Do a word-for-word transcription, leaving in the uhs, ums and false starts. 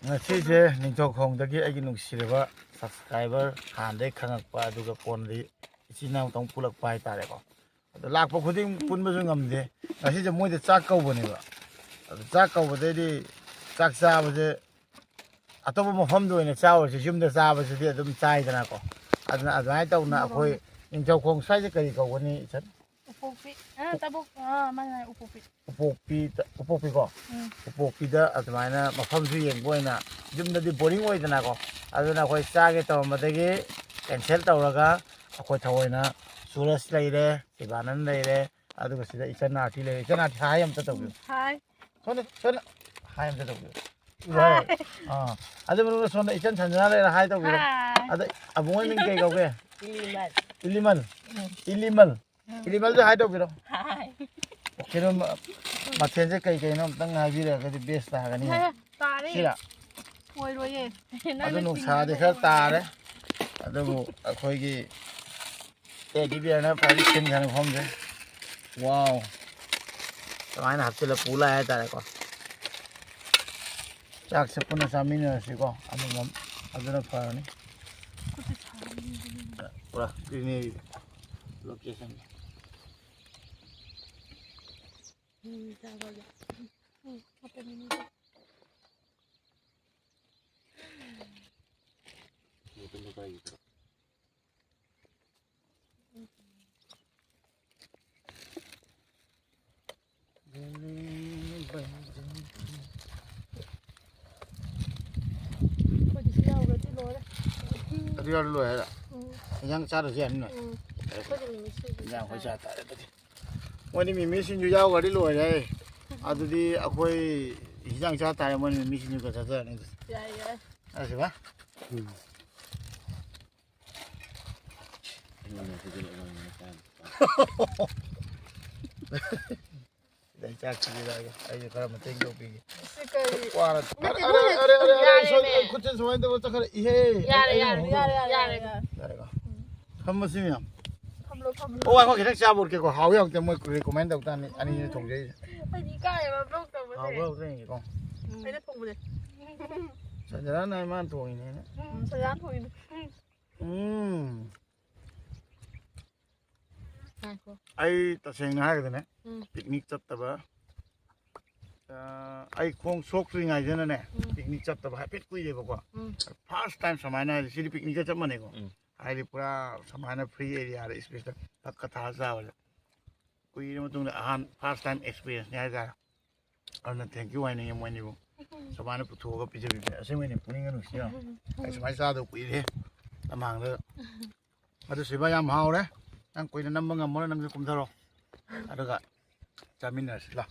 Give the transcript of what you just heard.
ꯉꯁꯤꯁꯦ ꯅꯤꯡꯊꯧꯈꯣꯡꯗꯒꯤ ꯑꯩꯒꯤ ꯅꯨꯡꯁꯤꯔꯕ subscriber, ꯍꯥꯟꯅꯗꯒꯤ ꯈꯪꯉꯛꯄ, ꯑꯗꯨꯒ ꯀꯣꯟꯅꯗꯤ ꯏꯆꯤꯟ ꯏꯅꯥꯎ ꯇꯧ ꯄꯨꯜꯂꯛꯄ ꯍꯥꯏꯇꯥꯔꯦꯀꯣ꯫ ꯑꯗꯣ ꯂꯥꯛꯄ ꯈꯨꯗꯤꯡ ꯄꯨꯟꯕꯁꯨ ꯉꯝꯗꯦ꯫ ꯉꯁꯤꯁꯦ ꯃꯣꯏꯗ ꯆꯥꯛ ꯀꯧꯕꯅꯦꯕ꯫ ꯑꯗꯣ ꯆꯥꯛ ꯀꯧꯕꯗꯩꯗꯤ ꯆꯥꯛ ꯆꯥꯕꯁꯦ ꯑꯇꯣꯞꯄ ꯃꯐꯝꯗ ꯑꯣꯏꯅ ꯆꯥꯎꯔꯁꯤ, ꯌꯨꯝꯗ ꯆꯥꯕꯁꯤꯗꯤ ꯑꯗꯨꯝ ꯆꯥꯏꯗꯅꯀꯣ꯫ ꯑꯗꯨꯅ ꯑꯗꯨꯃꯥꯏꯅ ꯇꯧꯅ ꯑꯩꯈꯣꯏ ꯅꯤꯡꯊꯧꯈꯣꯡ ꯁ꯭ꯋꯥꯏꯁꯦ ꯀꯔꯤ ꯀꯧꯒꯅꯤ, ꯏꯆꯟ? ꯎꯄꯣꯛꯄꯤ꯫ ꯑ, ꯇꯕꯣꯛ-, ꯑ, ꯃꯥꯅꯦ, ꯎꯄꯣꯛꯄꯤ꯫ ꯎꯄꯣꯛꯄꯤ, ꯎꯄꯣꯛꯄꯤꯀꯣ? ꯎꯝ꯫ ꯎꯄꯣꯛꯄꯤꯗ ꯑꯗꯨꯃꯥꯏꯅ ꯃꯐꯝꯁꯨ ꯌꯦꯡꯕ ꯑꯣꯏꯅ, ꯌꯨꯝꯗꯗꯤ boring ꯑꯣꯏꯗꯅꯀꯣ, ꯑꯗꯨꯅ ꯑꯩꯈꯣꯏ ꯆꯥꯒꯦ ꯇꯧꯔꯝꯕꯗꯒꯤ cancel ꯇꯧꯔꯒ ꯑꯩꯈꯣꯏ ꯊꯑꯣꯏꯅ ꯁꯨꯔꯖ ꯂꯩꯔꯦ, ꯁꯤꯕꯥꯅꯟ ꯂꯩꯔꯦ, ꯑꯗꯨꯒ ꯁꯤꯗ ꯏꯆꯟ ꯑꯥꯔꯇꯤ ꯂꯩꯔꯦ꯫ ꯏꯆꯟ ꯑꯥꯔꯇꯤ ꯍꯥꯏ ꯑꯝꯇ ꯇꯧꯕꯤꯌꯨ꯫ ꯍꯥꯏ꯫ ꯁꯣꯝꯗ, ꯁꯣꯝꯗ ꯍꯥꯏ ꯑꯝꯇ ꯇꯧꯕꯤꯌꯨ꯫ ꯍꯥꯏ꯫ ꯑꯥ꯫ ꯑꯗꯨ ꯃꯅꯨꯡꯗ ꯁꯣꯝꯗ ꯏꯆꯟ ꯁꯟꯖꯅꯥ ꯂꯩꯔꯦ, ꯍꯥꯏ ꯇꯧꯕꯤꯔꯣ꯫ ꯍꯥꯏ꯫ ꯑꯗ ꯑꯕꯨꯡꯉꯣ ꯃꯤꯡ ꯀꯩ ꯀꯧꯒꯦ? ꯏꯂꯤꯃꯜ꯫ ꯏꯂꯤꯃꯜ꯫ ꯎꯝ꯫ ꯏꯂꯤꯃꯜ꯫ ꯎꯝ꯫ ꯏꯂꯤꯃꯜꯁꯨ ꯍꯥꯏ ꯇꯧꯕꯤꯔꯣ꯫ ꯍꯥꯏ꯫ ꯀꯩꯅꯣ ꯃ-, ꯃꯊꯦꯜꯁꯦ ꯀꯩ ꯀꯩꯅꯣ ꯑꯝꯇꯪ ꯍꯥꯏꯕꯤꯔꯒꯗꯤ best ꯇꯥꯒꯅꯤ꯫ ꯍꯦ, ꯇꯥꯔꯦ꯫ ꯁꯤꯔꯥ? ꯑꯣꯏꯔꯣꯏꯌꯦ꯫ ꯑꯗꯨ ꯅꯪꯅ ꯅꯨꯡꯁꯥꯗꯤ ꯆꯤꯡꯅꯕ ꯈꯔ ꯑꯣꯏꯔꯣꯏ꯫ ꯇꯥꯔꯦ꯫ ꯑꯗꯨꯕꯨ ꯑꯩꯈꯣꯏꯒꯤ ꯇꯦꯗꯤ ꯕꯤꯌꯔꯅ ꯐꯖꯅ ꯁꯤꯟꯈ꯭ꯔꯦ ꯃꯐꯝꯁꯦ꯫ Wow! ꯁꯨꯃꯥꯏꯅ ꯍꯥꯞꯆꯤꯜꯂ ꯄꯨ ꯂꯥꯛꯑꯦ ꯍꯥꯏꯇꯥꯔꯦꯀꯣ꯫ ꯆꯥꯛꯁꯦ ꯄꯨꯟꯅ ꯆꯥꯃꯤꯟꯅꯔꯁꯤꯀꯣ꯫ ꯑꯗꯨꯒ ꯑꯗꯨꯅ ꯐꯔꯅꯤ꯫ ꯄꯨꯔꯥ ꯄꯤꯛꯅꯤꯛ location꯫ ꯑꯩꯈꯣꯏꯗꯤ ꯁꯤ ꯌꯥꯎꯔꯗꯤ ꯂꯣꯏꯔꯦ꯫ ꯑꯗꯨ ꯌꯥꯎꯔꯗꯤ ꯂꯣꯏꯔꯦ ꯍꯥꯏꯔꯣ? ꯎꯝ꯫ ꯏꯟꯖꯥꯡ ꯆꯥꯗ꯭ꯔꯁꯨ ꯌꯥꯅꯤꯅꯦ꯫ ꯎꯝ꯫ ꯑꯩꯈꯣꯏꯗꯤ ꯃꯤꯃꯤ ꯁꯤꯡꯖꯨ ꯏꯟꯖꯥꯡ ꯑꯩꯈꯣꯏ ꯆꯥ ꯇꯥꯔꯦ ꯑꯗꯨꯗꯤ꯫ ꯃꯣꯏꯗꯤ ꯃꯤꯃꯤ ꯁꯤꯡꯖꯨ ꯌꯥꯎꯈ꯭ꯔꯗꯤ ꯂꯣꯏꯔꯦ꯫ ꯑꯗꯨꯗꯤ ꯑꯩꯈꯣꯏ ꯏꯟꯖꯥꯡ ꯆꯥ ꯇꯥꯔꯦ, ꯃꯣꯏꯅ ꯃꯤꯃꯤ ꯁꯤꯡꯖꯨ ꯈꯔ ꯆꯥꯖꯔꯅꯤ ꯑꯗꯨꯗꯤ꯫ ꯌꯥꯏ, ꯌꯥꯏ꯫ ꯆꯥꯁꯤꯕ? ꯎꯝ꯫ ꯁꯤꯗ ꯑꯩ ꯆꯥꯛ ꯊꯤꯕꯤꯔꯛꯑꯒꯦ꯫ ꯑꯩꯁꯨ ꯈꯔ ꯃꯇꯦꯡ ꯇꯧꯕꯤꯒꯦ꯫ ꯁꯤ ꯀꯔꯤ? ꯋꯥꯔ-, ꯅꯠꯇꯦ, ꯑꯔꯦ, ꯃꯣꯏꯅ ꯑꯔꯦ, ꯑꯔꯦ, ꯑꯔꯦ, ꯑꯩ ꯁꯣꯏ-, ꯌꯥꯔꯦꯃꯦ꯫ ꯑꯩ ꯈꯨꯠꯁꯦ ꯁꯨꯃꯥꯏꯅ ꯇꯧꯕ ꯆꯠꯈ꯭ꯔꯦ꯫ ꯏꯍꯦ, ꯑꯩ, ꯌꯥꯔꯦ, ꯑꯩ ꯌꯥꯔꯦ, ꯍꯧꯗꯣꯛ-, ꯌꯥꯔꯦ, ꯌꯥꯔꯦ꯫ ꯌꯥꯔꯦꯀꯣ? ꯎꯝ꯫ ꯊꯝꯃꯁꯤ ꯃꯌꯥꯝ꯫ ꯊꯝꯂꯣ, ꯊꯝꯂꯣ꯫ ꯑꯣ, ꯉꯥꯏꯈꯣ, ꯈꯤꯇꯪ ꯆꯥꯕ ꯎꯠꯀꯦꯀꯣ꯫ ꯍꯥꯎꯏ ꯍꯥꯎꯇꯦ ꯃꯣꯏ recommend ꯇꯧ ꯇꯥꯅꯤ꯫ ꯑꯅꯤꯅ ꯊꯣꯡꯖꯩꯁꯦ꯫ ꯑꯩꯗꯤ ꯏꯀꯥꯏꯌꯦꯕ vlog ꯇꯧꯕ꯫ ꯍꯥꯎꯕ꯭ꯔꯥ ꯍꯥꯎꯇ꯭ꯔꯥ ꯌꯦꯡꯒꯦꯀꯣ꯫ ꯑꯩꯅ ꯊꯣꯡꯕꯅꯦ꯫ ꯁꯟꯖꯅꯥꯅ ꯏꯃꯥꯅ ꯊꯣꯡꯉꯤꯅꯦꯅ꯫ ꯎꯝ, ꯁꯖꯥꯟ ꯊꯣꯡꯉꯤꯅꯦ꯫ ꯎꯝ꯫ ꯉꯥꯏꯈꯣ꯫ ꯑꯩ ꯇꯁꯦꯡꯅ ꯍꯥꯏꯔꯒꯅꯦ, ꯎꯝ꯫ ꯄꯤꯛꯅꯤꯛ ꯆꯠꯇꯕ, ꯑ, ꯑꯩ ꯈꯣꯡ ꯁꯣꯛꯇ꯭ꯔꯤꯉꯩꯗꯅꯅꯦ, ꯎꯝ꯫ ꯄꯤꯛꯅꯤꯛ ꯆꯠꯇꯕ ꯍꯥꯏꯐꯦꯠ ꯀꯨꯏꯔꯦꯕꯀꯣ꯫ ꯎꯝ꯫ ꯐꯥꯔꯁ ꯇꯥꯏꯝ ꯁꯨꯃꯥꯏꯅ, ꯍꯥꯏꯗꯤ ꯁꯤꯗꯤ ꯄꯤꯛꯅꯤꯛꯀ ꯆꯞ ꯃꯥꯟꯅꯩꯀꯣ꯫ ꯎꯝ꯫ ꯍꯥꯏꯗꯤ ꯄꯨꯔꯥ ꯁꯨꯃꯥꯏꯅ ꯐ꯭ꯔꯤ ꯑꯦꯔꯤꯌꯥꯗ ꯏꯁꯄꯦꯁꯇ ꯐꯛꯀ ꯊꯥꯔ ꯆꯥꯕꯁꯦ꯫ ꯀꯨꯏꯔ ꯃꯇꯨꯡꯗ ꯑꯍꯥꯟ ꯐꯥꯔꯁ ꯇꯥꯏꯝ ꯑꯦꯛꯁꯄꯤꯔꯤꯌꯦꯟꯁꯅꯤ ꯍꯥꯏꯇꯥꯔꯦ꯫ ꯑꯗꯨꯅ ꯊꯦꯡꯀ꯭ꯌꯨ ꯍꯥꯏꯅꯤꯡꯉꯦ ꯃꯣꯏꯅꯤꯕꯨ꯫ ꯁꯨꯃꯥꯏꯅ ꯄꯨꯊꯣꯛꯑꯒ ꯄꯤꯖꯕꯤꯕꯁꯦ ꯑꯁꯦꯡꯕꯩꯅꯦ ꯄꯨꯛꯅꯤꯡꯒ ꯅꯨꯡꯁꯤ ꯌꯥꯝ꯫ ꯑꯩ ꯁꯨꯃꯥꯏꯅ ꯆꯥꯗꯕ ꯀꯨꯏꯔꯦ ꯂꯝꯍꯥꯡꯗ꯫ ꯑꯗꯨ ꯁꯤꯕ ꯌꯥꯝ ꯍꯥꯎꯔꯦ꯫ ꯅꯪ ꯀꯨꯏꯅ ꯅꯝꯕ ꯉꯝꯃꯔꯣꯏ, ꯅꯪꯁꯨ ꯀꯨꯝꯊꯔꯣ꯫ ꯑꯗꯨꯒ ꯆꯥꯃꯤꯟꯅꯔꯁꯤ ꯂꯥꯎ꯫